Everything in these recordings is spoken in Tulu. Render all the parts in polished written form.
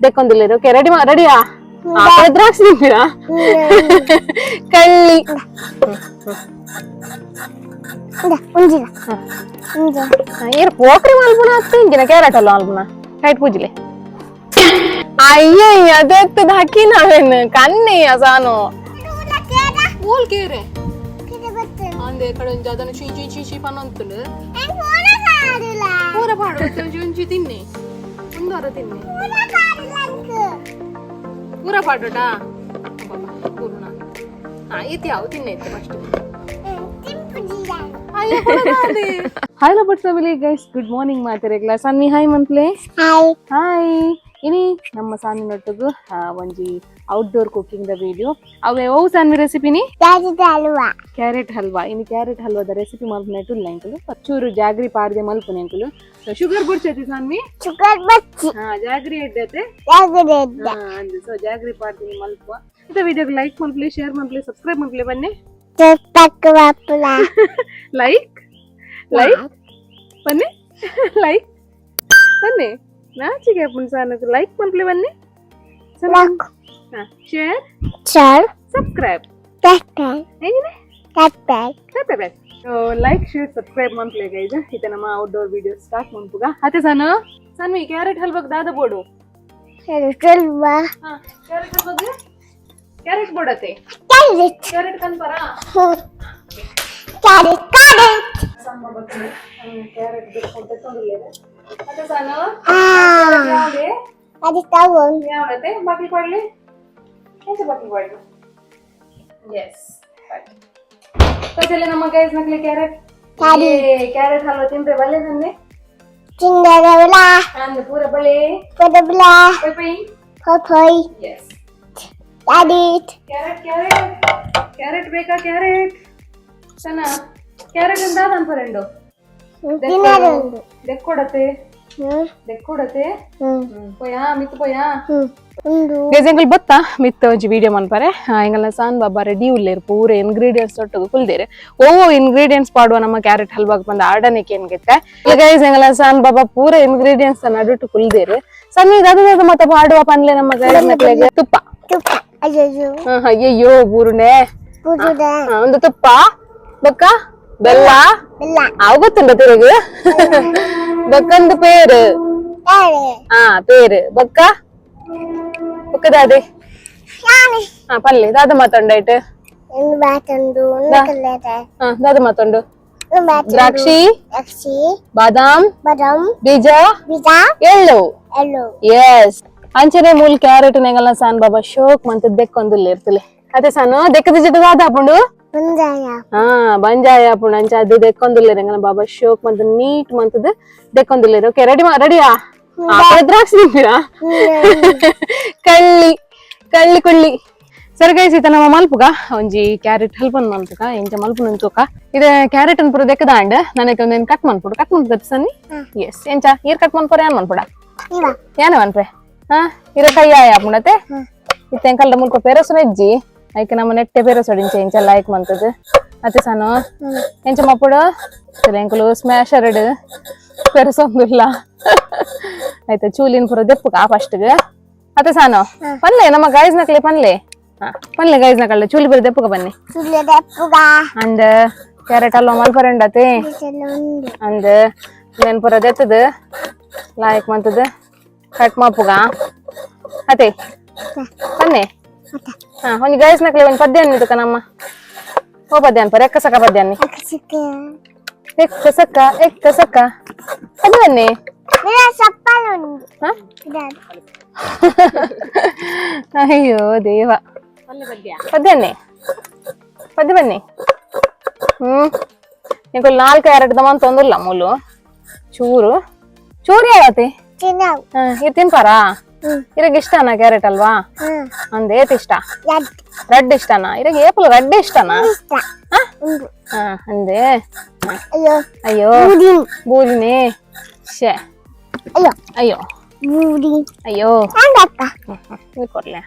ದೆಕ್ಕೊಂದಿಲ್ಲ. ಓಕೆ, ರೆಡಿ, ರೆಡಿಯಾ? ದ್ರಾಕ್ಷಿ ತಿಂತೀರಾ? ಕಳ್ಳಿ. ಏರ್ ಪೋಕ್ರಿ ಮಲ್ಪುನ ಅತ್ತೆ ಇಂಚಿನ ಕ್ಯಾರೆಟ್ ಅಲ್ಲ ಮಲ್ಪುನ ಕೈಟ್ ಪೂಜಿಲೆ. ಅಯ್ಯಯ್ಯ, ಅದೆತ್ತದ ಹಾಕಿ ನಾವೇನು ಕಣ್ಣಯ್ಯ ಸಾನು ಓಲ್ ಕೇರೆ ಅಂದೆ ಕಡೆ ಒಂಜಿ ಅದನ್ನು ಚೀ ಚೀ ಚೀ ಚೀ ಪನ್ನೊಂತುಂಡು. ಪೂರ ಪಾಡು, ಒಂಜಿ ಒಂಜಿ ತಿನ್ನಿ, ಒಂದು ವಾರ ತಿನ್ನಿ. ಪೂರ ಪಾಡೋಟಾ ಪೂರ್ಣ. ಹಾ, ಈತಿ ಯಾವ ತಿನ್ನೆ ಇತ್ತು first. Hi but family guys, good morning ಮಾತಿರಗ್ಲ. Sunny, hi monthly. Hi. Hi. ಇನಿ ನಮ್ಮ ಸಾನಿನೊಟ್ಟಿಗೂ ಒಂಜಿ outdoor cooking the video. ಅವೇ ಓ ಸಾನ್ವಿ ರೆಸಿಪಿನಿ? ಕ್ಯಾರೆಟ್ ಹಲ್ವಾ. ಕ್ಯಾರೆಟ್ ಹಲ್ವಾ. ಇನ್ನು ಕ್ಯಾರೆಟ್ ಹಲ್ವಾದ ರೆಸಿಪಿ ಮಲ್ಪನೆ ಇಲ್ಲ ಎಂಕುಲು. ಚೂರು ಜಾಗ್ರಿ ಪಾರ್ದೆ ಮಲ್ಪನೆ ಎಂಕುಲು. ಶುಗರ್ ಬುಡ್ಚೈತಿ ಸಾನ್ವಿ? ಶುಗರ್ ಬಚ್ಚಿ. ಹಾ, ಜಾಗ್ರಿ ಎಡ್ಡತೆ. ಜಾಗರಿ. ಅಂದು ಸೊ ಜಾಗ್ರಿ ಪಾಡ್ತೀನಿ ಮಲ್ಪುವ. ಇಂಥ ವಿಡಿಯೋಗೆ ಲೈಕ್ ಮಲ್ಪಲಿ, ಶೇರ್ ಮಲ್ಪಲಿ, ಸಬ್ಸ್ಕ್ರೈಬ್ ಮಲ್ಪಲಿ ಬನ್ನಿ. ತಕ್ಕ. ಲೈಕ್, ಲೈಕ್ ಬನ್ನಿ, ಲೈಕ್ ಬನ್ನಿ. ನಾಚಿಗೆ ಸಾನకు ಲೈಕ್ ಮಲ್ಪಲಿ ಬನ್ನಿ. Share. Share. Subscribe. ತಕ್ಕ. ಹೆಂಗಿದೆ? ತಕ್ಕ. Like, share, subscribe ಮನ್ಪ್ಲೆ guys. ಇದು ನಮ್ಮ outdoor video start ಮನ್ಪುಗ. ಅತ್ತೆ ಸಾನು, ಸಾನ್ವಿ, ಕ್ಯಾರೆಟ್ ಹಲ್ವಾಗ್ ದಾದ ಬೋಡು? ಹಲ್ವಾ. ಕ್ಯಾರೆಟ್ ಹಲ್ವಾಗ್ ಕ್ಯಾರೆಟ್ ಬೋಡತ್ತೆ. ಕ್ಯಾರೆಟ್. ಕ್ಯಾರೆಟ್ ಕನ್ಪರ. Carrot, carrot. Carrot ಅತ್ತೆ ಸಾನು. ಆ. ಯಾವ್ದೇ? ಅದು ತಗೊಂಡು. ಯಾವತ್ತೆ ಬಾಕಿ ಕೊಡ್ಲಿ? ಎಂಚ ಬಾಕಿ ಕೊಡ್ಲಿ? ಎಸ್, ನಮ್ಮ guys ನಕ್ಲಿ carrot. Carrot. Carrot halwa ತಿಂದ್ರೆ ಬಲ್ಲೆ ನನ್ನೆ. ಚಿನ್ನದವಳ. ಅಂದ್ ಪೂರ ಬಳೆ. ಪದಬಲ. Bye bye. ಪೊಯ್. S. Carrot. Carrot, carrot, carrot ಬೇಕಾ? ಕ್ಯಾರೆಟ್ ಸಣ್ಣ ಕ್ಯಾರೆಟ್ ಅಂತ ಅನ್ಪರೆಂಡು. ತಿನ್ನದೊಂದು. ದೆಕ್ಕೊಡತೆ. ಹ್ಮ್. ದೆಕ್ಕೊಡತೆ. ಹ್ಮ್. ಪೋಯಾ ಮಿತ್ತು ಪೋಯಾ? ಹ್ಮ್, ಒಂದು. ಗೈಸ್, ಎಂಕುಲು ಬತ್ತಾ ಮಿತ್ತ ಒಂಜಿ ವಿಡಿಯೋ ಮನ್ಪರೆ. ಎಂಗಲ್ನ ಸಾನ್ ಬಾಬಾ ರೆಡಿ ಉಲ್ಲೇರು. ಪೂರ ಇಂಗ್ರೀಡಿಯೆಂಟ್ಸ್ ಒಟ್ಟುಗು ಕುಲ್ದೇರು. ಓ ಇಂಗ್ರೀಡಿಯೆಂಟ್ಸ್ ಪಾಡುವ ನಮ್ಮ ಕ್ಯಾರೆಟ್ ಹಲ್ವಾಗ್ ಬಂದ ಆರ್ಡನೆಕ್ ಏನ್ಗಿತ್ತೆ. ಗೈಸ್, ಎಂಗಲ್ನ ಸಾನ್ ಬಾಬಾ ಪೂರ ಇಂಗ್ರೀಡಿಯೆಂಟ್ಸ್ ನಡುಟು ಕುಲ್ದೇರು. ಸಣ್ಣ ಅದು ಅದು ಮತ್ತೆ ಪಾಡುವ ಪನ್ಲೆ ನಮ್ಮ ಗೈಸ್ ಮಕ್ಳಿಗೆ. ತುಪ್ಪ. ತುಪ್ಪ, ಅಯ್ಯೋ. ಅಯ್ಯಯ್ಯೋ, ಬೂರುನೆ. ಪುದುದ. ಒಂದು ತುಪ್ಪ, ಬೊಕ್ಕ ಬೆಲ್ಲ. ಬೆಲ್ಲ. ಅವು ಗೊತ್ತುಂಡ ತಿರುಗು? ಬೊಕ್ಕಂದು ಪೇರು. ಕ್ಯಾರೆಟ್. ಹಾ, ಪೇರು. ಬೊಕ್ಕ, ಬೊಕ್ಕ ದಾದೆ? ಯಾನೆ. ಹಾ, ಪಲ್ಲೆ ದಾದ ಮಾತೊಂಡಾಯ್ತು. ಒಂದು ಬಾತಂಡು, ಒಂದು ಕಲ್ಲದ. ಹಾ, ದಾದ ಮಾತೊಂಡು? ಒಂದು ಬಾತಂಡು. ದ್ರಾಕ್ಷಿ. ದ್ರಾಕ್ಷಿ. ಬಾದಾಮ್. ಬಾದಾಮ್. ಬೀಜ. ಬೀಜ. ಎಳ್ಳು. ಎಳ್ಳು. ಎಸ್, ಅಂಚನೆ ಮೂಲ್ ಕ್ಯಾರೆಟ್ ನೆಗಲ ಸಾನ್ ಬಾಬಾ ಶೋಕ್ ಮಂತ ದೆಕ್ಕೊಂದುಲ್ಲ ಇರ್ತಲೆ. ಅದೇ ಸಾನು, ದೆಕ್ಕದ ಜೊತೆ ದಾದ ಆಪುಂಡು? ಬಂದಾಯ. ಹಾ, ಬಂಜಾಯ ಆಪುಂಡು. ಅಂಚ ಅದು ದೆಕ್ಕೊಂದುಲ್ಲೇರ್ ಎಂಗನ ಬಾಬಾ ಶೋಕ್ ಮಂತ್ ನೀಟ್ ಮಂತದ ದೆಕ್ಕೊಂದುಲ್ಲೇರ್. ಓಕೆ, ರೆಡಿ, ರೆಡಿಯಾ? ದ್ರಾಕ್ಷಿ ತಿಂತೀರಾ? ಕಳ್ಳಿ, ಕಳ್ಳಿ ಕುಳ್ಳಿ. ಸರಿ ಗೈಸ್, ಈತ ನಮ್ಮ ಮಲ್ಪುಗ ಒಂಜಿ ಕ್ಯಾರೆಟ್ ಹಲ್ಪನ್ ಮಲ್ಪುಗ. ಎಂಚ ಮಲ್ಪುನ ತೂಕ. ಇದೆ ಕ್ಯಾರೆಟ್ ಅನ್ ಪೂರ ದೆಕ್ಕದಾಂಡ್. ನನಗೆ ಒಂದೇನು ಕಟ್ ಮನ್ಪುಡು. ಕಟ್ ಮನ್ಪು ಸನ್ನಿ. ಎಸ್, ಎಂಚ ಈರ್ ಕಟ್ ಮನ್ಪುರ, ಏನ್ ಮನ್ಪುಡ? ಇವ. ಯಾನ ಮನ್ಪೆ? ಹಾ, ಇರ ಕೈ ಆಯ ಆಪುಂಡತೆ. ಇತ್ತೆ ಎಂಕಲ್ದ ಮುಲ್ಪ ಪೆರಸುನ ಇಜ್ಜಿ. ಐಕ್ ನಮ್ಮ ನೆಟ್ಟೆ ಪೆರಸೋಡು. ಇಂಚ ಇಂಚ ಲೈಕ್ ಮಂತದ್ದು. ಅತ್ತೆ ಸಾನು, ಎಂಚ ಮಪ್ಪುಡು? ಸರಿ, ಎಂಕುಲು ಸ್ಮ್ಯಾಶರ್ ಪೆರಸೊಂದಿಲ್ಲ. ಆಯ್ತಾ? ಚೂಲಿನ ಪೂರ ದೆಪ್ಪುಕ ಫಸ್ಟ್ಗೆ. ಅತ್ತೆ ಸಾನು, ಪನ್ಲೆ ನಮ್ಮ ಗೈಸ್ ನಕ್ಲೆ ಪನ್ಲೆ. ಹಾ, ಪನ್ಲೆ ಗೈಸ್ ನಕಲ್ಲೆ, ಚೂಲಿ ಬರ ದೆಪ್ಪುಕ ಬನ್ನಿ. ಸುಳ್ಳದ ಪುಗ. ಅಂದ್ ಕ್ಯಾರೆಟ್ ಹಲ್ವಾ ಮಲ್ಪರಂಡತೆ. ಒಂದು. ಅಂದ್ ನೆನ್ ಪೂರ ದೆತ್ತದು ಲಾಯಕ್ ಮಂತದ್ದು ಕಟ್ ಮಾಪುಗ. ಅತೆ ಬನ್ನಿ. ಹಾ, ಒಂಜಿ ಗೈಸ್ ನಕ್ಲೆ ಒಂಜಿ ಪದ್ಯ ಅನ್ನಿತಕ ನಮ್ಮ. ಓ ಪದ್ಯ ಅನ್ಪರ? ಎಕ್ಕ ಸಕ ಪದ್ಯ ಅನ್ನಿ. ಅಕ್ಕಸಿಕ್ಕ. ಎಕ್ಕ ಸಕ್ಕ, ಎಕ್ಕ ಸಕ್ಕ ಪದ್ಯ ಬನ್ನಿ. ಸಪ್ಪಲು ಒಂದು. ಹಾ? ಅಯ್ಯೋ ದೇವ, ಪದ್ಯ ಅನ್ನಿ, ಪದ್ಯ ಬನ್ನಿ. ಹ್ಮ್, ನಿಂಗೆ ನಾಲ್ಕು ಎರಡು ದಮನ್ ತೊಂದಿಲ್ಲ ಮೂಲು. ಚೂರು ಚೂರು ಯಾವತಿ? ತಿನ್ನವು. ಹಾ, ಇದು ತಿನ್ಪಾರಾ? ಹ್ಮ್. ಇರಗ್ ಇಷ್ಟನಾ ಕ್ಯಾರೆಟ್ ಅಲ್ವಾ? ಹ್ಮ್. ಅಂದ್ ಏತ್ ಇಷ್ಟ? ರಡ್. ರಡ್ಡ್ ಇಷ್ಟನಾ? ಇರಗ್ ಏಪಲ್ ರಡ್ಡ್ ಇಷ್ಟನಾ? ಇಷ್ಟ. ಹಾ? ಒಂದು. ಹಾ, ಅಂದೆ. ಅಯ್ಯೋ. ಅಯ್ಯೋ. ಬೂದಿ. ಬೂದಿನಿ ಶೇ. ಅಯ್ಯೋ. ಅಯ್ಯೋ. ಬೂದಿ. ಅಯ್ಯೋ. ಅಂದಕ್ಕ. ಇದು ಕೊಡ್ಲೆ.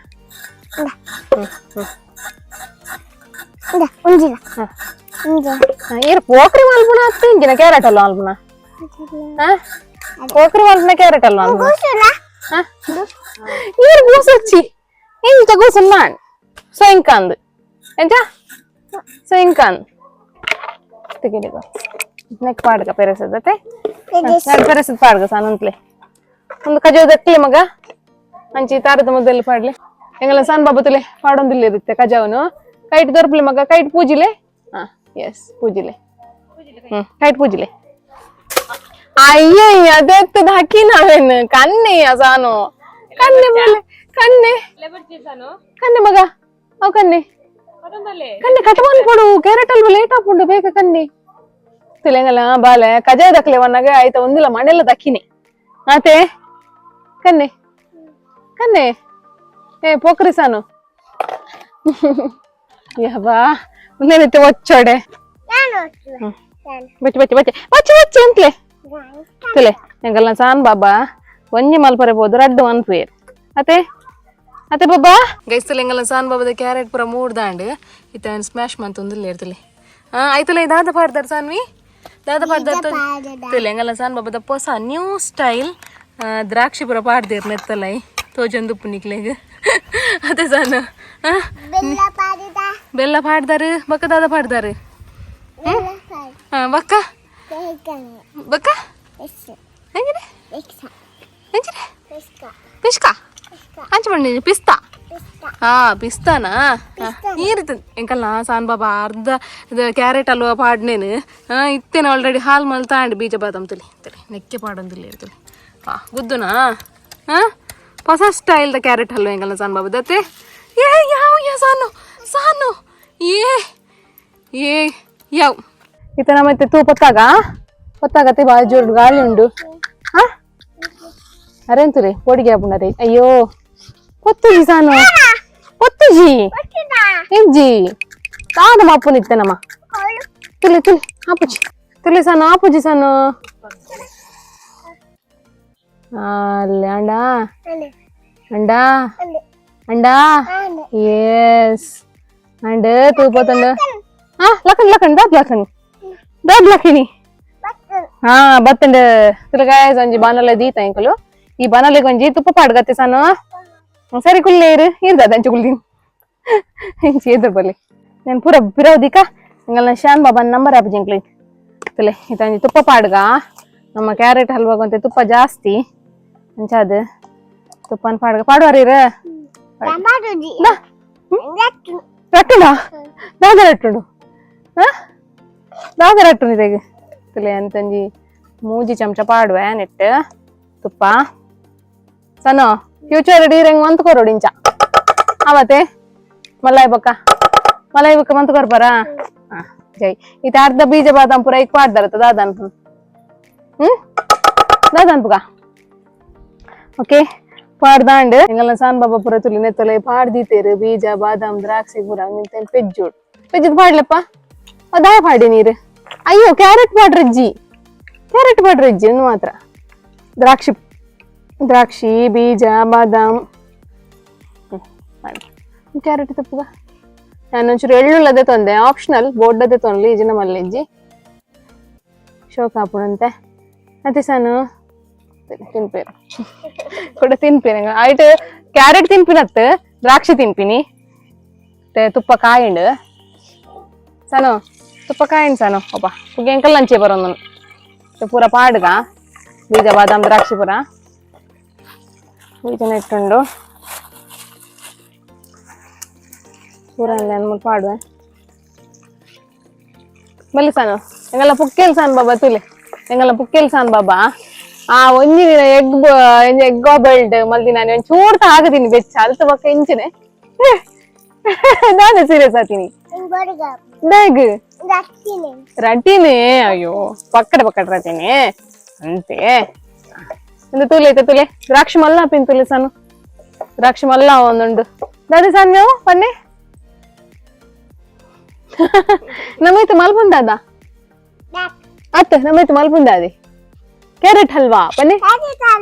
ಅಂದ ಒಂಜಿನ. ಒಂಜ. ಇರ್ ಪೋಕ್ರಿ ಮಲ್ಪುನ ಅತ್ತೆ ಇಂಚಿನ ಕ್ಯಾರೆಟ್ ಅಲ್ವಾ ಮಲ್ಪುನ? ಹಾ, ಪೋಕ್ರಿ ಮಲ್ಪುನ, ಕ್ಯಾರೆಟ್ ಅಲ್ವಾ ಮಲ್ಪುನ? ಕೂಸುಲ. ಈರ್ ಗೂಸೊಚ್ಚಿ ಇಂಚ ಗೂಸುನ್ನಾನ್ ಸೊಂಕಾಂದ್ ಎಂಚ ಸೊಂಕಾಂದ್ ತೆಗಿಲಿಗ ನೆಕ್ ಪಾಡ್ಗ ಪೆರೆಸದತೆ ಪೆರೆಸದ್ ಪಾಡ್ಗ ಸಾನಂತ್ಲೆ ಒಂದು ಕಜೋ ದಕ್ಲಿ ಮಗ ಅಂಚಿ ತಾರದ ಮೊದಲು ಪಾಡ್ಲಿ ಎಂಗಲ ಸಣ್ಣ ಬಾಬುತಲೆ ಪಾಡೊಂದಿಲ್ಲ ಇರುತ್ತೆ ಕಜಾವನು ಕೈಟ್ ದೊರ್ಪಲಿ ಮಗ ಕೈಟ್ ಪೂಜಿಲೆ. ಹಾ ಎಸ್ ಪೂಜಿಲೆ. ಕೈಟ್ ಪೂಜಿಲೆ. ಅಯ್ಯಯ್ಯ ಅದೆತ್ತದ ಹಕ್ಕಿ ನಾವೇನು ಕಣ್ಣೆಯ ಸಾನು ಕಣ್ಣೆ ಮೇಲೆ ಕಣ್ಣೆ ಕಣ್ಣೆ ಮಗ ಅವ್ ಕಣ್ಣೆ ಕಣ್ಣೆ ಕಟ್ಕೊಂಡು ಕೊಡು ಕ್ಯಾರೆಟ್ ಅಲ್ವ ಲೇಟ್ ಹಾಕೊಂಡು ಬೇಗ ಕಣ್ಣೆ ತಿಳಂಗಲ್ಲ ಬಾಲೆ ಕಜಾಯ ದಕ್ಲೆ ಒನ್ನಾಗ ಆಯ್ತಾ ಒಂದಿಲ್ಲ ಮನೆಲ್ಲ ದಕ್ಕಿನಿ ಆತೆ ಕಣ್ಣೆ ಕಣ್ಣೆ ಏ ಪೋಕ್ರಿ ಸಾನು ಯಬ್ಬಾ ಒಂದೇನೈತೆ ಒಚ್ಚೋಡೆ. ಬಚ್ಚಿ ಬಚ್ಚಿ ಬಚ್ಚಿ ಬಚ್ಚಿ ಬಚ್ಚಿ ಅಂತಲೇ ತುಲೆ ಎಂಗಲ್ಲ ಸಾನ್ ಬಾಬಾ ಒಂಜಿ ಮಲ್ಪರೆ ಪೋದು ರಡ್ಡು ಮನ್ಪುಯೆರ್ ಅತೆ ಅತೆ ಬಾಬಾ. ಗೈಸ್ ತುಲೆ ಎಂಗಲ್ಲ ಸಾನ್ ಬಾಬಾದ ಕ್ಯಾರೆಟ್ ಪೂರ ಮೂಡ್ದಾಂಡ್ ಇತ್ತ ಸ್ಮ್ಯಾಶ್ ಮಂತೊಂದುಲ್ಲೆರ್ ತುಲೆ. ಹಾ ಆಯ್ತಲ್ಲ ದಾದ ಪಾಡ್ದಾರ್ ಸಾನ್ವಿ ದಾದ ಪಾಡ್ದಾರ್ ತುಲೆ ಎಂಗಲ್ಲ ಸಾನ್ ಬಾಬಾದ ಪೊಸ ನ್ಯೂ ಸ್ಟೈಲ್ ದ್ರಾಕ್ಷಿ ಪೂರ ಪಾಡ್ದೇರ್ ನೆತ್ತಲೈ ತೋಜೊಂದುಪ್ಪು ನಿಕ್ಲೆಗ್ ಅತೆ ಸಾನು. ಬೆಲ್ಲ ಪಾಡ್ದಾರು ಬಕ್ಕ ದಾದ ಪಾಡ್ದಾರು ಬಕ್ಕ ಬಕ್ಕ ಹೆಂಗಿದೆ ಹೆಂಗಿದೆ ಪಿಷ್ಕಾ ಅಂಚ ಬಣ್ಣಿ ಪಿಸ್ತಾ. ಹಾ ಪಿಸ್ತಾನಾ ಈ ರೀತಿ ಎಂಕಲ್ನ ಸಾನ್ ಬಾಬಾ ಅರ್ಧ ಇದು ಕ್ಯಾರೆಟ್ ಅಲ್ವಾ ಪಾಡ್ನೇನು. ಹಾ ಇತ್ತೇನೆ ಆಲ್ರೆಡಿ ಹಾಲು ಮಲ್ತಾಂಡ್ ಬೀಜ ಬಾದಾಮ್ ತುಲಿ ತುಲಿ ನೆಕ್ಕೆ ಪಾಡೊಂದಿಲ್ಲ ಇರ್ತದೆ. ಹಾ ಗುದ್ದುನಾ. ಹಾ ಹೊಸ ಸ್ಟೈಲ್ದ ಕ್ಯಾರೆಟ್ ಹಲ್ವ ಎಂಕಲ್ನ ಸಾನ್ ಬಾಬಾ ದತ್ತೆ. ಏ ಯಾವ ಯಾ ಸಾನು ಸಾನು ಏ ಏ ಯಾವ ಇತ್ತ ನಮ್ಮ ತೂ ಪತ್ತಾಗ ಪತ್ತಾಗತ್ತೆ ಬಾಳ ಜೋರು ಗಾಳಿ ಉಂಡು. ಹಾ ಅರೆಂತುರಿ ಪೊಡಿಗೆ ಆಪುಂಡರೆ. ಅಯ್ಯೋ ಪೊತ್ತುಜಿ ಸಾನು ಪೊತ್ತುಜಿ ಎಂಜಿ ದಾದ ಮಾಪುನಿತ್ತನಮ್ಮ ತುಲಿ ತುಲಿ ಆಪುಜಿ ತುಲಿ ಸಾನು ಆಪುಜಿ ಸಾನು ಅಲ್ಲೇ ಅಂಡ ಅಂಡ ಅಂಡ ಎಸ್ ಅಂಡ್ ತೂ ಪೋತಂಡು. ಹಾ ಲಕ್ಕಣ್ ಲಕ್ಕಣ್ ದಾದ್ ಲಕ್ಕಣ್ ದಾದ್ ಲಕ್ಕಿಣಿ. ಹಾ ಬತ್ತಂಡ್ ತುಲಗಾಯ್ ಒಂಜಿ ಬಾನಲೆ ದೀತ ಎಂಕುಲು ಈ ಬಾನಲೆಗ್ ಒಂಜಿ ತುಪ್ಪ ಪಾಡ್ಗತ್ತೆ ಸಾನು. ಸರಿ ಕುಲ್ಲೇರು ಇರ್ದ ಅಂಚು ಕುಲ್ದಿನ್ ಇಂಚಿ ಎದುರು ಬಲ್ಲಿ నేను ಪೂರ ಬಿರೌದಿಕ ಎಂಗಲ್ನ ಶ್ಯಾನ್ ಬಾಬಾ ನಂಬರ್ ಆಪುಜಿ ಎಂಕ್ಲೆ ತುಲೆ ಇತ್ತಂಜಿ ತುಪ್ಪ ಪಾಡ್ಗ. ನಮ್ಮ ಕ್ಯಾರೆಟ್ ಹಲ್ವಾಗಂತೆ ತುಪ್ಪ ಜಾಸ್ತಿ ಅಂಚಾದ ತುಪ್ಪನ್ ಪಾಡ್ಗ ಪಾಡುವಾರ ಇರ ರಟ್ಟುಂಡ ದಾದ ರಟ್ಟುಂಡು. ಹಾ ದಾದ ರಟ್ಟುಂಡು ಇದೆಗ್ ತುಲೆ ಅಂತಂಜಿ ಮೂಜಿ ಚಮಚ ಪಾಡುವೆ ನೆಟ್ ತುಪ್ಪ ಸನೋ ಫ್ಯೂಚರ್ ಡೀರಂಗ್ ಮಂತ್ ಕೊರೋಡು ಇಂಚ ಆವತ್ತೆ ಮಲ್ಲಾಯ್ ಬೊಕ್ಕ ಮಲಾಯ್ ಬೊಕ್ಕ ಮಂತ್ ಕೊರ್ಪರಾ. ಹಾ ಜೈ ಇತ್ತ ಅರ್ಧ ಬೀಜ ಬಾದಾಮ್ ಪೂರ ಇಕ್ ಪಾಡ್ದಾರತ್ತ ದಾದ ಅನ್ಪು ದಾದ ಅನ್ಪುಗ. ಓಕೆ ಪಾಡ್ದಾಂಡ್ ಎಂಗಲ್ನ ಸಾನ್ ಬಾಬಾ ಪೂರ ತುಲಿ ನೆತ್ತೊಲೆ ಪಾಡ್ದೀತೇರು ಬೀಜ ಬಾದಾಮ್ ದ್ರಾಕ್ಷಿ ಪೂರ ನಿಂತ ಪೆಜ್ಜೋಡು ಪೆಜ್ಜದ ಪಾಡ್ಲಪ್ಪ ಅದಾಯ ಪಾಡಿ ನೀರು. ಅಯ್ಯೋ ಕ್ಯಾರೆಟ್ ಪಾಡ್ರಜ್ಜಿ ಕ್ಯಾರೆಟ್ ಪಾಡ್ರಜ್ಜಿ ಒಂದು ಮಾತ್ರ ದ್ರಾಕ್ಷಿ ದ್ರಾಕ್ಷಿ ಬೀಜ ಬಾದಾಮ್ ಕ್ಯಾರೆಟ್ ತಪ್ಪುಗ. ನಾನು ಒಂಚೂರು ಎಳ್ಳುಳ್ಳದೆ ತೊಂದೆ ಆಪ್ಷನಲ್ ಬೋರ್ಡದೆ ತೊಂದ್ಲಿ ಇಜಿನ ಮಲ್ಲಿಜ್ಜಿ ಶೋಕ್ ಆಪುಣಂತೆ ಅತ್ತೆ ಸಾನು ತಿನ್ಪೇರು ಕೂಡ ತಿನ್ಪೇನೆ ಆಯ್ತು ಕ್ಯಾರೆಟ್ ತಿನ್ಪಿನತ್ತು ದ್ರಾಕ್ಷಿ ತಿನ್ಪಿನಿ ಮತ್ತೆ ತುಪ್ಪ ಕಾಯಿಂಡು ಸಾನು ತುಪ್ಪ ಕಾಯಿಂಡು ಸಾನು ಒಪ್ಪ ಪುಗೆ ಎಂಕಲ್ ಲಂಚೆ ಬರೋನು ಪೂರ ಪಾಡ್ಗ ಬೀಜ ಬಾದಾಮ್ ದ್ರಾಕ್ಷಿ ಪೂರ ಬೀಜನ ಇಟ್ಟುಂಡು ಪೂರ ಅನ್ಮೂಲು ಪಾಡುವೆ ಬಲ್ಲಿ ಸಾನು ಎಂಗಲ್ಲ ಪುಕ್ಕೇಲ್ ಸಾನ್ ಬಾಬಾ ತುಲೆ ಎಂಗಲ್ಲ ಪುಕ್ಕೇಲ್ ಸಾನ್ ಬಾಬಾ. ಆ ಒಂಜಿ ದಿನ egg egg belt ಮಲ್ದಿ ನಾನು ಒಂಚೂರು ಆಗದೀನಿ ಬೆಚ್ಚ ಅಲ್ತ ಬೊಕ್ಕ ಇಂಚಿನೆ ನಾನು ಸೀರಿಯಸ್ ಆತೀನಿ ಬ್ಯಾಗ್ ರಟ್ಟಿನೇ. ಅಯ್ಯೋ ಪಕ್ಕಡ ಪಕ್ಕಡ ರಟ್ಟಿನಿ ಅಂತೆ ಒಂದು ತೂಲೆ ಐತೆ ತುಲೆ ದ್ರಾಕ್ಷಿ ಮಲ್ಲ ಪಿನ್ ತುಲೆ ಸಾನು ದ್ರಾಕ್ಷಿ ಮಲ್ಲ ಒಂದುಂಡು ದಾದಿ ಸಾನ್ ಪನ್ನೆ ನಮ್ಮೈತೆ ಮಲ್ಪುಂದಾದ ಅತ್ತ ನಮ್ಮೈತೆ ಮಲ್ಪುಂದಾದಿ ಕ್ಯಾರೆಟ್ ಹಲ್ವಾ ಪನ್ನೆ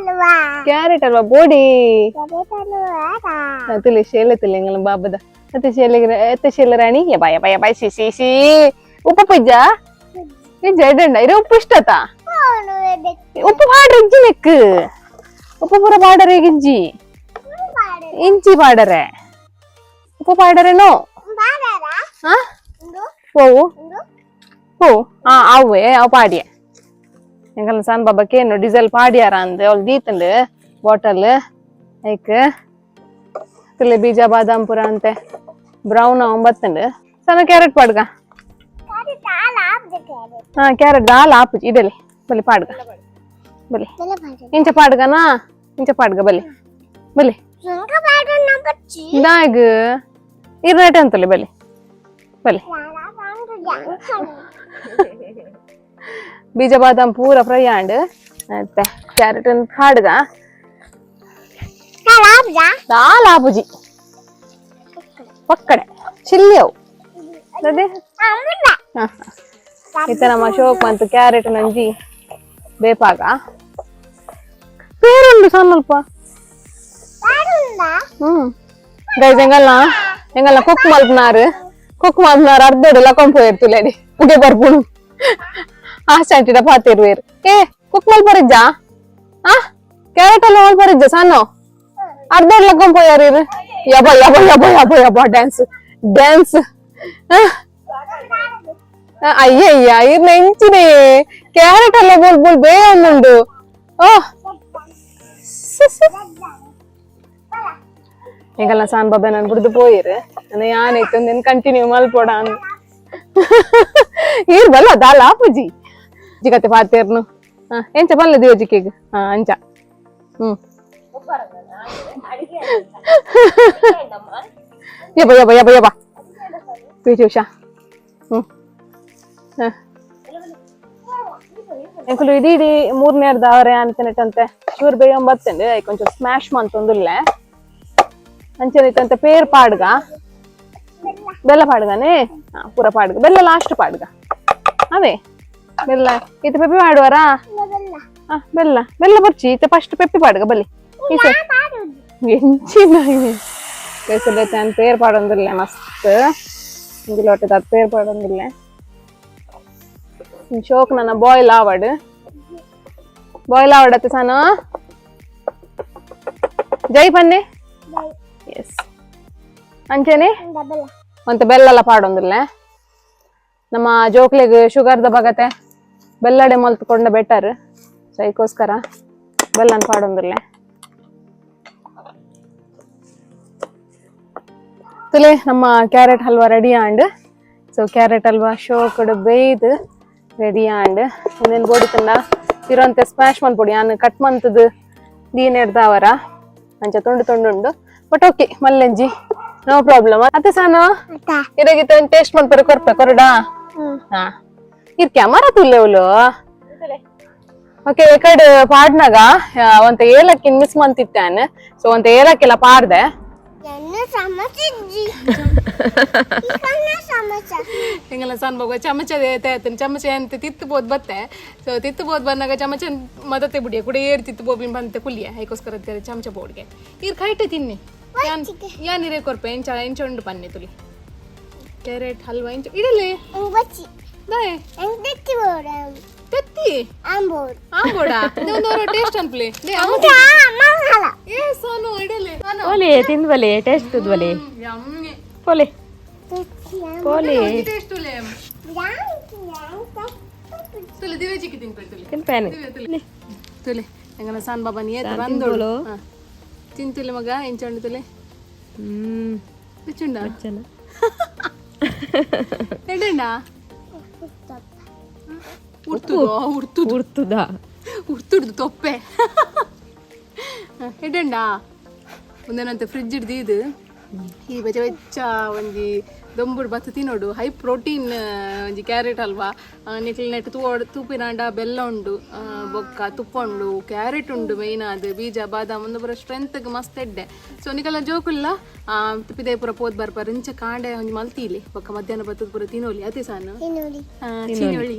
ಕ್ಯಾರೆಟ್ ಹಲ್ವಾ ಬೋಡಿ ತುಲಿ ಶೇಲೆ ತುಲಿ ಎಂಗಲ ಬಾಬದ ಅತ್ತೆ ಶೇಲೆ ಅತ್ತೆ ಶೇಲೆ ರಾಣಿ ಯಬಾ ಯಬಾ ಯಬಾ C C C ಉಪ್ಪು ಪುಜ್ಜ ಇಜ್ಜ ಎಡ್ಡೆ ಇರೆ ಉಪ್ಪು ಇಷ್ಟತ ಉಪ್ಪು ಪಾಡ್ರ ಇಜ್ಜಿ ನೆಕ್ ಉಪ್ಪು ಪೂರ ಪಾಡರೆ ಗಿಂಜಿ ಇಂಚಿ ಪಾಡರೆ ಉಪ್ಪು ಪಾಡರೆನೋ. ಹಾ, ಪೋವು ಪೋ. ಆ ಅವೇ ಅವು ಪಾಡಿಯ. ಎಂಕಲ್ನ ಸಣ್ಣ ಬಾಬಾಕೇನು ಡೀಸೆಲ್ ಪಾಡಿಯಾರ ಅಂದ್ ಅವಳು ದೀತಂಡು ಬಾಟಲ್. ಐಕ್ ತುಲೆ ಬೀಜ ಬಾದಾಮ್ ಪುರ ಅಂತೆ ಬ್ರೌನ್ ಒಂಬತ್ತಂಡು. ಸಣ್ಣ ಕ್ಯಾರೆಟ್ ಪಾಡ್ಗ. ಹಾ, ಕ್ಯಾರೆಟ್ ದಾಲ್ ಆಪುಜಿ. ಇದೆಲ್ಲಿ ಬಲಿ ಪಾಡ್ಗ ಬಲಿ. ಇಂಚ ಪಾಡ್ಗನಾ? ಇಂಚ ಪಾಡ್ಗ ಬಲಿ ಬಲಿ. ದಾಗ್ ಇರ್ನೇಟೆ ಅಂತಲೆ ಬಲಿ ಬಲಿ. ಬೀಜ ಬಾದಾಮ್ ಪೂರ ಫ್ರೈ ಆಂಡ್. ಮತ್ತೆ ಕ್ಯಾರೆಟ್ ಪಾಡ್ಗ. ದಾಲ್ ಆಪುಜಿ, ಪಕ್ಕಡೆ ಚಿಲ್ಲಿ ಅವು ಅದೇ. ಇತ್ತ ನಮ್ಮ ಅಶೋಕ್ ಮಂತು ಕ್ಯಾರೆಟ್ ನಂಜಿ ಬೇಪಾಗ. ಪೇರುಂಡು ಸಣ್ಣಲ್ಪ. ಗೈಸ್, ಎಂಗಲ್ಲ ಎಂಗಲ್ಲ ಕುಕ್ ಮಲ್ಪನಾರು, ಕುಕ್ ಮಲ್ಪನಾರು ಅರ್ಧಡು ಲಕೊಂಡ್ ಪೋಯಿರ್ತುಲೇಡಿ. ಉಗೆ ಬರ್ಪುಣು ಆ ಸ್ಟ್ಯಾಂಟಿಡ ಪಾತಿರುವೇರು. ಏ, ಕುಕ್ ಮಲ್ಪರಿಜ್ಜಾ? ಆ ಕ್ಯಾರೆಟ್ ಎಲ್ಲ ಮಲ್ಪರಿಜ್ಜ? ಸಣ್ಣ ಅರ್ಧಡ್ ಲಕೊಂಡ್ ಪೋಯಾರು ಇರು. ಯಬ ಯಬ ಯಬ ಯಬ ಯಬ, ಡ್ಯಾನ್ಸ್ ಡ್ಯಾನ್ಸ್. ಅಯ್ಯಯ್ಯ, ಇರ್ನ ಎಂಚಿನೇ ಕ್ಯಾರೆಟ್ ಎಲ್ಲ ಬೋಲ್ ಬೋಲ್ ಬೇ ಉಂಡು. ಓ, ಎಂಕಲ್ನ ಸಾನ್ ಬಾಬೆ ನಾನು ಬಿಡ್ದು ಪೋಯಿರು. ನಾನು ಯಾನೈತೆ ಒಂದಿನ ಕಂಟಿನ್ಯೂ ಮಲ್ಪೋಡ. ಈರ್ ಬಲ್ಲ ದಾಲ ಆಪುಜಿ ಜಿಗತೆ ಪಾತೇರ್ನು. ಹಾ, ಎಂಚ ಪಲ್ಲೆ ದಿಯೋಜಿಕೆಗ್? ಹಾ, ಅಂಚ. ಯಬ ಯಬ ಯಬ ಯಬ, ಪಿ ಉಷಾ. ಎಂಕುಲು ಇಡೀ ಇಡೀ ಮೂರನೇರ್ದ ಅವರೇ ಅಂತನೆಟ್ಟಂತೆ ಚೂರು ಬೇಯೊಂಬತ್ತಂಡು. ಕೊಂಚ ಸ್ಮ್ಯಾಶ್ ಮಂತೊಂದುಲ್ಲೆ. ಅಂಚನೆ ಇತ್ತಂತೆ ಪೇರ್ ಪಾಡ್ಗ, ಬೆಲ್ಲ ಪಾಡ್ಗನೆ. ಹಾ, ಪೂರ ಪಾಡ್ಗ. ಬೆಲ್ಲ ಲಾಸ್ಟ್ ಪಾಡ್ಗ. ಅವೇ ಬೆಲ್ಲ ಇತ್ತ ಪೆಪ್ಪಿ ಮಾಡುವರಾ? ಹಾ, ಬೆಲ್ಲ ಬೆಲ್ಲ ಬರ್ಚಿ. ಇತ್ತ ಫಸ್ಟ್ ಪೆಪ್ಪಿ ಪಾಡ್ಗ ಬಲ್ಲಿ. ಈಸೆ ಎಂಚಿನ ಬೇಸಲೆ ಪೇರ್ ಪಾಡೊಂದಿಲ್ಲ. ಮಸ್ತ್ ಒಂಜಿ ಲೋಟದ ಪೇರ್ ಪಾಡೊಂದಿಲ್ಲ. ಶೋಕ್ ನನ್ನ ಬಾಯ್ಲ್ ಆವಡ್, ಬಾಯ್ಲ್ ಆವಡತ್ತೆ. ಸಾನು ಜೈ ಪನ್ನೆ. ಎಸ್, ಅಂಚನೆ ಒಂತೆ ಬೆಲ್ಲೆಲ್ಲ ಪಾಡೊಂದಿಲ್ಲ. ನಮ್ಮ ಜೋಕ್ಲೆಗ್ ಶುಗರ್ದ ಬಗತೆ ಬೆಲ್ಲಡೆ ಮಲ್ತ್ಕೊಂಡ ಬೆಟರ್. ಸೊ ಅದಕ್ಕೋಸ್ಕರ ಬೆಲ್ಲನ್ ಪಾಡೊಂದಿಲ್ಲ. ತುಲೆ, ನಮ್ಮ ಕ್ಯಾರೆಟ್ ಹಲ್ವಾ ರೆಡಿ ಆಂಡ್. ಸೊ ಕ್ಯಾರೆಟ್ ಹಲ್ವಾ ಶೋಕಡ್ ಬೇಯ್ದು ರೆಡಿ ಆಂಡ್. ಇನ್ನೇನು ಬೋಡಿ ತಂಡ ಇರೋಂತೆ ಸ್ಮ್ಯಾಶ್ ಮನ್ಪೊಡಿ. ಯಾನ್ ಕಟ್ ಮಂತದ್ದು ದೀನೆಡ್ದಾವರ ಅಂಚ ತುಂಡು ತುಂಡು ಉಂಡು. ಬಟ್ ಓಕೆ, ಮಲ್ಲೆಂಜಿ, ನೋ ಪ್ರಾಬ್ಲಮ್ ಅತ್ತೆ. ಸಾನು, ಇದಾಗಿತ್ತ ಟೇಸ್ಟ್ ಮನ್ಪರೆ ಕೊರ್ಪೆ ಕೊರಡಾ. ಹಾ, ಇರ್ ಕ್ಯಾಮರಾ ತುಲ್ಲೆವ್ಲು. ಓಕೆ, ಈ ಕಡೆ ಪಾಡ್ನಾಗ ಒಂತ ಏಲಕ್ಕಿ ಮಿಸ್ ಮಂತಿತ್ತಾನೆ. ಸೊ ಒಂತ ಏಲಕ್ಕಿಲ್ಲ ಪಾಡ್ದೆ. ಎಂಗಲ ಸಣ್ಣ ಬಗ್ಗ ಚಮಚ ತೇತನ್ ಚಮಚ ಅಂತ ತಿತ್ತು ಬೋದು ಬತ್ತೆ. ಸೊ ತಿತ್ತು ಬೋದು ಬಂದಾಗ ಚಮಚ ಮದತೆ ಬುಡಿಯ ಕೂಡ ಏರ್ ತಿತ್ತು ಬೋಬಿನ್ ಬಂತೆ ಕುಲಿಯ. ಐಕೋಸ್ಕರ ಚಮಚ ಬೋಡ್ಗೆ ಈರ್ ಖೈಟೆ ತಿನ್ನಿ. ಯಾನ್ ಯಾನ್ ಇರೇ ಕೊರ್ಪೆ. ಎಂಚ ಎಂಚ ಉಂಡು ಪನ್ನಿ ತುಲಿ. ಕ್ಯಾರೆಟ್ ಹಲ್ವಾ ಎಂಚ ಇಡಲಿ? ದಾಯೆ ತೆತ್ತಿ ಆಂಬೋಡ ಒಂದು ಟೇಸ್ಟ್ ಅನ್ಪ್ಲೆ. ಏ ಸೋನು, ಇಡಲಿ. ಪೋಲಿ ತಿಂದ್ವಲೆ, ಟೇಸ್ಟ್ ತುದ್ವಲೆ. ಯಮ್ಮಿ. ಪೋಲಿ ಪೋಲಿ. ಟೇಸ್ಟ್ ತುಲೆ. ತುಲೆ ದಿವೆ ಚಿಕ್ಕಿ ತಿನ್ಪೆ ತುಲೆ. ತಿನ್ಪೇನೆ. ತುಲೆ ತುಲೆ. ಎಂಗನ ಸಣ್ಣ ಬಾಬಾ ನೀ ಏತ್ ಬಂದೋಳು ತಿಂತುಲೆ ಮಗ. ಎಂಚ ಉಂಡು ತುಲೆ. ರುಚುಂಡ? ಚೆನ್ನ. ಎಡ್ಡೆಂಡ ಉರ್ತುದು ಉರ್ತುದು. ಉರ್ತುದ. ಉರ್ತುಡ್ದು ತೊಪ್ಪೆ ಎಡ್ಡೆಂಡ. ಒಂದೇನಂತೆ ಫ್ರಿಜ್ ಹಿಡ್ದು ಈ ಬೆಚ್ಚ ಬೆಚ್ಚ ಒಂಜಿ ದೊಂಬುಡು ಬತ್ತು ತಿನ್ನೋಡು. ಹೈ ಪ್ರೋಟೀನ್ ಒಂಜಿ ಕ್ಯಾರೆಟ್ ಅಲ್ವಾ. ನಿಕ್ಲ್ ನೆಟ್ ತೂವೊಡು ತೂಪಿನಾಂಡ ಬೆಲ್ಲ ಉಂಡು, ಬೊಕ್ಕ ತುಪ್ಪ ಉಂಡು, ಕ್ಯಾರೆಟ್ ಉಂಡು, ಮೇಯ್ನ್ ಅದು ಬೀಜ ಬಾದಾಮ್ ಒಂದು ಪೂರ ಸ್ಟ್ರೆಂತ್ ಮಸ್ತ್ ಎಡ್ಡೆ. ಸೊ ನಿಕಲ್ಲ ಜೋಕುಲ್ಲ ಪಿದಾಯಿ ಪೂರ ಪೋದ್ ಬರ್ಪಾರ. ಇಂಚ ಕಾಂಡೆ ಒಂಜಿ ಮಲ್ತೀಲಿ, ಬೊಕ್ಕ ಮಧ್ಯಾಹ್ನ ಬತ್ತದ ಪೂರ ತಿನ್ನೋಲಿ ಅದೇ ಸಾನು. ಚಿನ್ನೋಳಿ.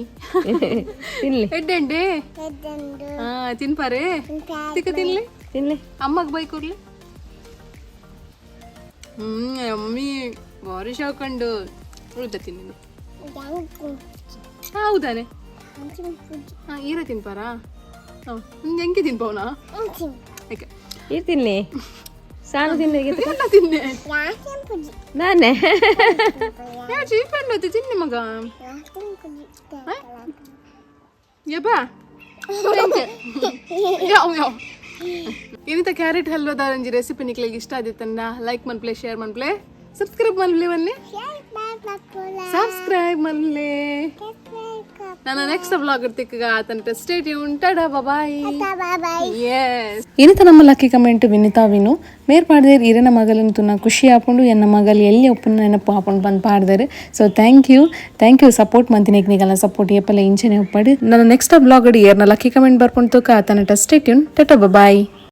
ತಿನ್ಲಿ. ಎಡ್ಡೆಂಡೆ ತಿನ್ಪಾರೆ ತಿಕ್ಕ ತಿನ್ಲಿ. ತಿನ್ಲಿ. ಅಮ್ಮಗ್ ಬೈ ಕೊರ್ಲಿ. ಅಮ್ಮಿ ಭಾರಿ ಶಾಕಂಡು ಉಳಿದ ತಿನ್ನಿ. ಹೌದಾನೆ? ಹಾ, ಈರ ತಿನ್ಪಾರಾ? ಹಾಂ, ಎಂಕೆ ತಿನ್ಪವನಾ? ಈರ್ ತಿನ್ಲಿ, ಸಾನು ತಿನ್ಲಿ. ಎಲ್ಲ ತಿನ್ನೆ. ಯಾಕೆ? ನಾನೇ. ಯಾಚಿ ಪೆಣ್ಣು ತಿನ್ನಿ ಮಗ. ಯಬ್ಬಾ, ಯಾವ ಯಾವ ಇನ್ನಿತ ಕ್ಯಾರೆಟ್ ಹಲ್ವದ ಒಂಜಿ ರೆಸಿಪಿ ನಿಕ್ಲೆಗ್ ಇಷ್ಟ ಆದಿತ್ತನ್ನ ಲೈಕ್ ಮನ್ಪ್ಲೆ, ಶೇರ್ ಮನ್ಪ್ಲೆ, ಸಬ್ಸ್ಕ್ರೈಬ್ ಮನ್ಪ್ಲೆ. ಮನ್ಲೆ, ಸಬ್ಸ್ಕ್ರೈಬ್ ಮನ್ಲೆ. ನಾನು ನೆಕ್ಸ್ಟ್ ವ್ಲಾಗ್ ತಿಕ್ಕಗ ಆತಂಟ stay tune. Tata, bye. Bye. Yes, ಇನ್ನಿತ ನಮ್ಮ ಲಕ್ಕಿ ಕಮೆಂಟ್ ವಿನಿತಾ ವಿನು ಮೇರ್ ಪಾಡ್ದೇರ್, ಇರನ ಮಗಲನ್ ತುನ ಖುಷಿ ಆಪುಂಡು, ಎನ್ನ ಮಗಲ್ ಎಲ್ಲಿ ಒಪ್ಪುನ ನೆನಪು ಆಪುಂಡು ಬಂದು ಪಾಡ್ದಾರೆ. So thank you, thank you. Support ಮಂತಿನ ನಿಗಲ ಸಪೋರ್ಟ್ ಏಪಲ ಇಂಚನೆ ಒಪ್ಪಡು. ನನ್ನ ನೆಕ್ಸ್ಟ್ ಬ್ಲಾಗ್ ಏರ್ನ ಲಕ್ಕಿ ಕಮೆಂಟ್ ಬರ್ಪುಂಡು ತುಕ ಆತನ. Stay tune, tata, boy.